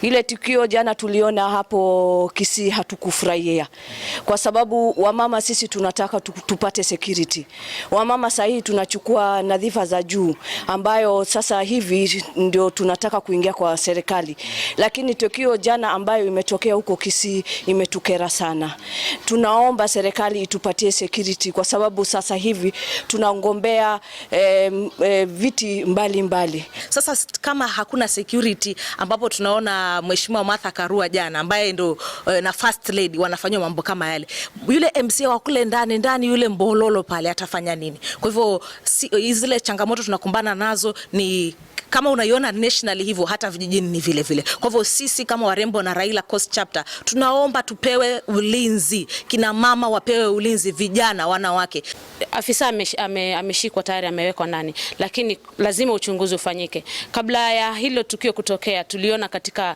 Ile tukio jana tuliona hapo Kisii hatukufurahia, kwa sababu wamama sisi tunataka tupate security. Wamama sahii tunachukua nadhifa za juu ambayo sasa hivi ndio tunataka kuingia kwa serikali, lakini tukio jana ambayo imetokea huko Kisii imetukera sana. Tunaomba serikali itupatie security kwa sababu sasa hivi tunagombea viti mbalimbali mbali. Sasa kama hakuna security ambapo tunaona Mheshimiwa Martha Karua jana ambaye ndo na first lady wanafanywa mambo kama yale, yule MCA wa kule ndani ndani yule mbololo pale atafanya nini? Kwa hivyo zile changamoto tunakumbana nazo ni kama unaiona nationally hivyo, hata vijijini ni vile vile. Kwa hivyo sisi kama Warembo na Raila Coast Chapter tunaomba tupewe ulinzi, kina mama wapewe ulinzi, vijana, wanawake. Afisa ameshikwa tayari, amewekwa ndani, lakini lazima uchunguzi ufanyike. Kabla ya hilo tukio kutokea, tuliona katika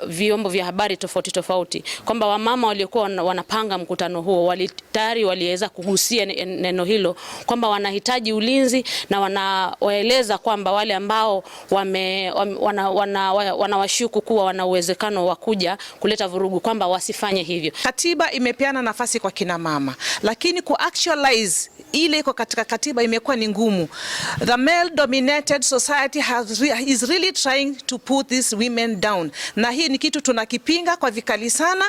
vyombo vya habari tofauti tofauti kwamba wamama waliokuwa wanapanga mkutano huo tayari waliweza kugusia neno hilo kwamba wanahitaji ulinzi na wanawaeleza kwamba wale ambao wanawashuku kuwa wana uwezekano wa kuja kuleta vurugu kwamba wasifanye hivyo. Katiba imepeana nafasi kwa kina mama, lakini ku actualize ile iko katika katiba imekuwa ni ngumu. The male dominated society is really trying to put these women down, na hii ni kitu tunakipinga kwa vikali sana.